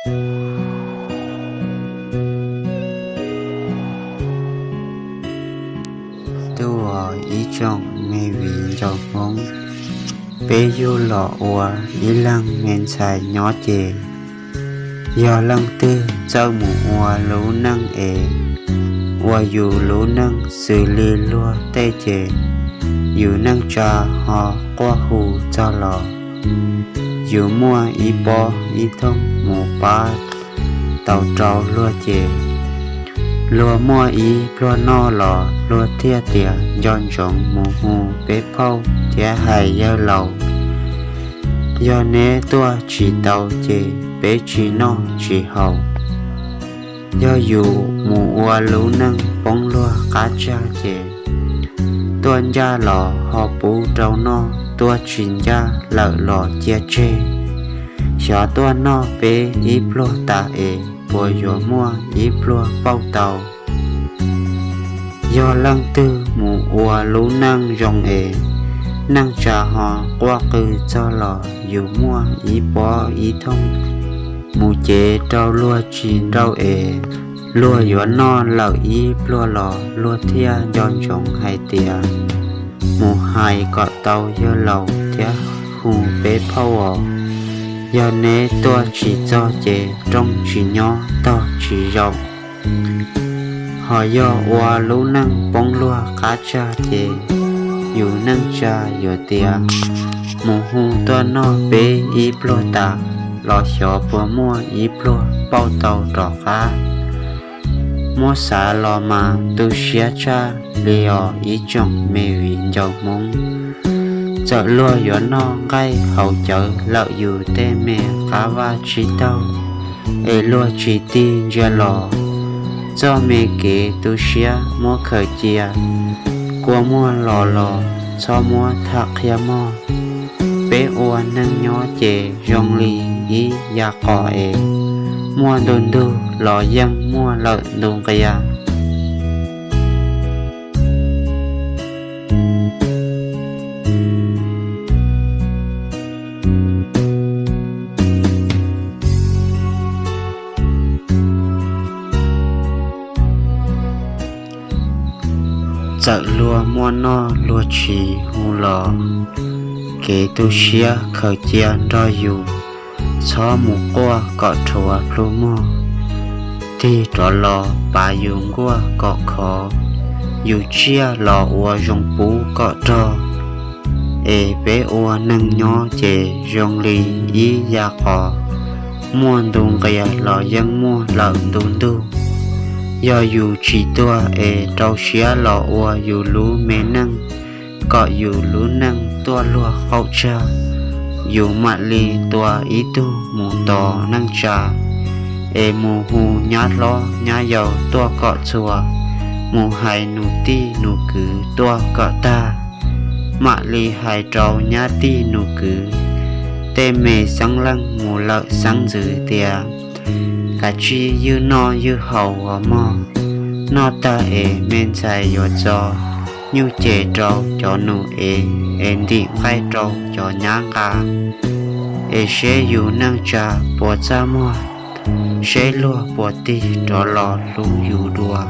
Tuaj ib tsoom me viv ncaus Hmoob, peb yug los ua ib leeg me ntxhais nyob ces, yog leej twg txawj mus ua lub neej es ua yus lub neej xws li luag tej ces, yus neej tsa ho quaj hu txog los, yus muaj ib pob ib thooj mus pab tau rau luag ces, luag muaj ib pluag noj los luag thiaj tias nco ntsoov mus hu peb phauj thiab hais yawg laus. Yog neb tuaj tsis tau ces peb tsis noj tsis haus. Yog yus mus ua lub neej poob luag qab tsag ces, tuaj ncaj los ho pub rau noj, tuaj tsis ncaj lawm los cia tseg. Xyov tuaj noj peb ib pluag tas es puas yuav muaj ib pluag pauj tau. Yog leej twg mus ua lub neej zoo es, neej tsa ho quaj qw txog los yus muaj ib pob ib thooj mus cev rau luag tsis nrauj es, luag yuav noj lawm ib pluag los luag thiaj nco ntsoov hais tias, mus hais kom tau yawg laus thiab hu peb phauj os. Yog neb tuaj tsis txog ces rooj tsis nyob tog tsis zaum. Ho yog ua lub neej poob luag qab tsag ces, yus neej tsa yuav tias, mus hu tuaj noj peb ib pluag tas los xyov puas muaj ib pluag pauj tau rov qab. Muab xav los mas tu siab tshaj li os ib tsoom me viv ncaus Hmoob. Txawm luag yuav noj nqaij haus cawv lawm yus tej me qab vaj tsib taug es luag tsis tig ntsia los, txoj me kev tu siab muab khaws cia, kua muag los los txhob muab tham qhia mog. Peb ua neej nyob ces zoo li ib yam qos es, muaj ntu ntug los yeej muaj lawm ntu nqia. Txawm luag muaj noj luag tsis hu los, kev tu siab khaws cia nrog yus, txhob mus quaj kom rhuav plhu mog. Tig rov los pav yus nkuaj kom khov, yus tsiaj los ua zoo pub kom rog. Es peb ua neej nyob ces zoo li ib yam qos, muaj ntu nqia los yeej muaj lawm ntu ntug. Yog yus tsis tuag es rau siab los ua yus lub me neej, kom yus lub neej tuaj luag qaum tsag, yus mam li tua ib tug mus tos neej tsa, es mus hu nyab hlob nyab yau tuaj kom txhua, mus hais nus tij nus kwv tuaj kom tag, mam li hais rau nyab tij nus kwv tej me xeeb leej mus lawm xeeb ntxwv tias, kav tsij ywj noj ywj haus os mog. Noj tag es me ntxhais yuav txo nyuj ces rau cov nus es, es ntim nqaij rau cov nyab nqa, es seb yus neej tsa puas txaj muag, seb luag puas tig rov los hlub yus dua.